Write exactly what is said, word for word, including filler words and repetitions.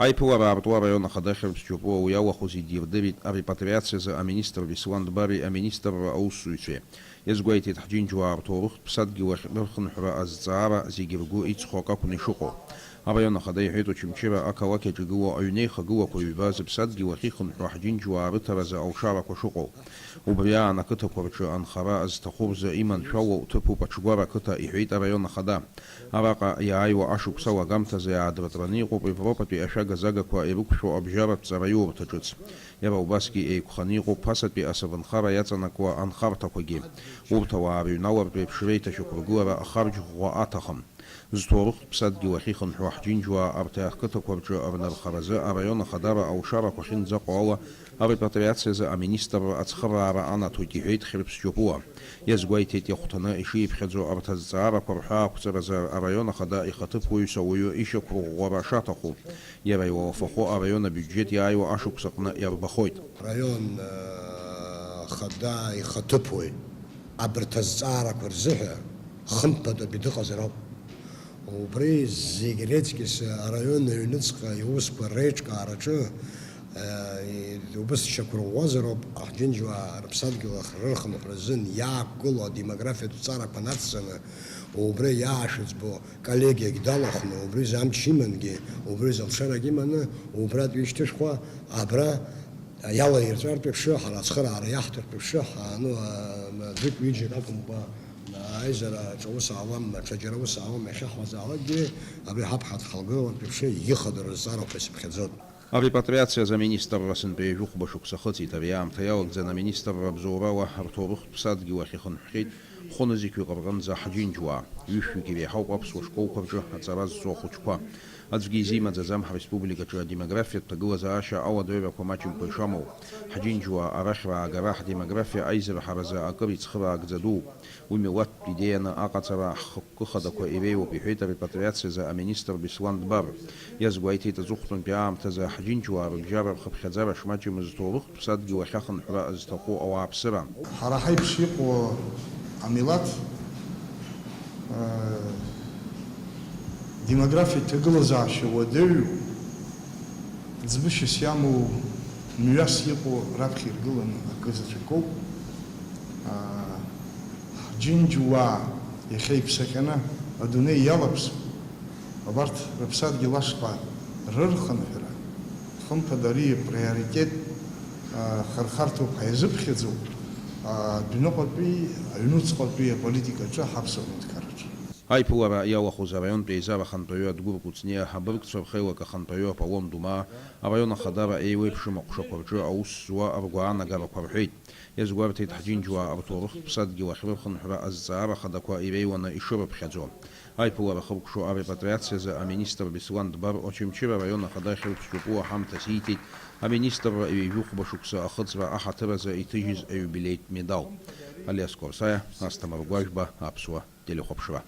Аиԥылара аарту араион ахада Хьрыԥс Џьопуа уи иалахәыз идирдырит арепатриациазы аминистр Беслан Дбари аминистрра аусзуҩцәеи. Иазгәеиҭеит, ҳџьынџьуаа рҭоурыхтә ԥсадгьыл ахь рырхынҳәра азҵаара зегьы ргәы иҵхо акакәны ишыҟоу. Араион ахада иҳәеит Очамчыра ақалақь аҿы игылоу аҩнеихагылақәа ҩба зыԥсадгьыл ахь ихынҳәуа ҳџьынџьуаа рыҭаразы алшарақәа шыҟоу. Убри аан ақыҭақәа рҿы анхара зҭаху рзы иманшәалоу ҭыԥуп Аҽгәара ақыҭа, иҳәеит араион ахада. Араҟа иааиуа ашықәс алагамҭазы иаадыртраны иҟоуп Европатәи ашәага-загақәа ирықәшәо абжьаратә ҵараиурҭа ҿыц. Иара убасгьы еиқәханы иҟоуп ԥасатәи асовнхара иаҵанакуа анхарҭақәагьы. Урҭ ауаа рыҩналартә еиԥш реиҭашьақәыргылара ахарџь ӷәӷәа аҭахым. Зҭоурыхтә ԥсадгьыл ахь ихынҳәуа ҳџьынџьуаа арҭ ақыҭақәа рҿы рнырхаразы араион ахадара алшарақәа ахьынӡаҟоу ала арепатриациазы аминистрра ацхыраара анаҭоит, иҳәеит Хьрыԥс Џьопуа. Иазгәеиҭеит, иахәҭаны ишиԥхьаӡо арҭ азҵаарақәа рҳәаақәҵаразы араион ахада ихаҭыԥуаҩыс ауаҩы ишьақәырӷәӷәара шаҭаху. Иара иуалфахәы араион абиуџьет иааиуа ашықәс аҟны иарбахоит. Араион, э, ахада ихаҭыԥуаҩ абарҭ азҵаарақәа рзыҳәа хымԥадатәи дыҟазароуп. Убри зегь реиҵкьыс араион аҩныҵҟа иусқәа реиҿкаараҿы, э, убыс шьақәырӷәӷәазароуп аҳџьынџьуаа рыԥсадгьыл ахь рырхынҳәра азын иаақәгылоу адемографиатә ҵарақәа нацҵаны, убри иаашәыӡбо коллегиагь далахәны, убри изы амч имангьы, убри изы алшарагь иманы, убратәи ишьҭышәхуа абра иалаирҵәартә еиԥш, ҳара ацхыраара иаҳҭартә еиԥш, ҳаану, а, м, ӡәык-ҩыџьак акәымкәа, аизара аҿы аус аауам, аҽаџьара аус аауам иахьаҳуазаалакгьы, абри ҳаԥхьа дҳалгылартә еиԥш, ихадоу рызҵаарақәа исыԥхьаӡоит. Арепатриациа азы аминистрра сынтәа ҩажәи хәба шықәса хыҵит. Ари аамҭа иалагӡаны аминистрра абзоурала рҭоурыхтә ԥсадгьыл ахь ихынҳәхьеит хәы нызқьҩык рҟынӡа ҳџьынџьуаа. Ҩышәҩык иреиҳауп аԥсуа школқәа рҿы аҵара зҵо ахәыҷқәа. Аӡәгьы изимаӡаӡам ҳреспубликаҿы адемографиатә ҭагылазаашьа ауадаҩрақәа маҷымкәа ишамоу. Ҳџьынџьуаа арахь раагара ҳдемографиа аизырҳаразы акыр ицхыраагӡа дууп. Уи милаҭтә идеианы аҟаҵара ҳхықәкы хадақәа иреиуоуп, иҳәеит арепатриациазы аминистр Беслан Дбар. Иазгәеиҭеит, аҵыхәтәантәи аамҭазы ҳџьынџьуаа рыбжьара рхыԥхьаӡара шмаҷымыз зҭоурыхтә ԥсадгьыл ахь ахынҳәра зҭаху ауааԥсыра. Ҳара ҳаиԥш иҟоу амилаҭ, э, демографиатә ҭагылазаашьа уадаҩу, ӡбышьас иамоу, мҩас иҟоу раԥхьа иргыланы акы заҵәык ауп. Аа, ҳџьынџьуаа иахьа иԥсаҟьаны адунеи иалаԥсоу, абарҭ рыԥсадгьыл ашҟа рырхынҳәра, хымԥада, ари априоритет, аа, хырхарҭоуп ҳәа иазыԥхьаӡоу, аа, адәныҟатәи, аҩнуҵҟатәи аполитикаҿы ҳаԥсуа ҳәынҭқарраҿы. Аиԥылара иалахәыз араионтә еизара ахантәаҩы Адгәыр Кәыҵниа, абыргцәа рхеилак ахантәаҩы Аполлон Думаа, араион ахадара еиуеиԥшым аҟәшақәа рҿы аус зуа ргәаанагарақәа рҳәеит. Иазгәарҭеит ҳџьынџьуаа рҭоурыхтә ԥсадгьыл ахь рырхынҳәра азҵаара хадақәа иреиуаны ишырыԥхьаӡо. Аиԥылара хыркәшо арепатриациазы аминистр Беслан Дбар Очамчыра араион ахада Хьрыԥс Џьопуа ҳамҭас ииҭеит, аминистрра ҩажәи хәба шықәса ахыҵра аҳаҭыр азы иҭыжьыз аиубилеитә медал. Алиас Кәарсаиа, Асҭамыр Гәажәба, Аԥсуа телехәаԥшра.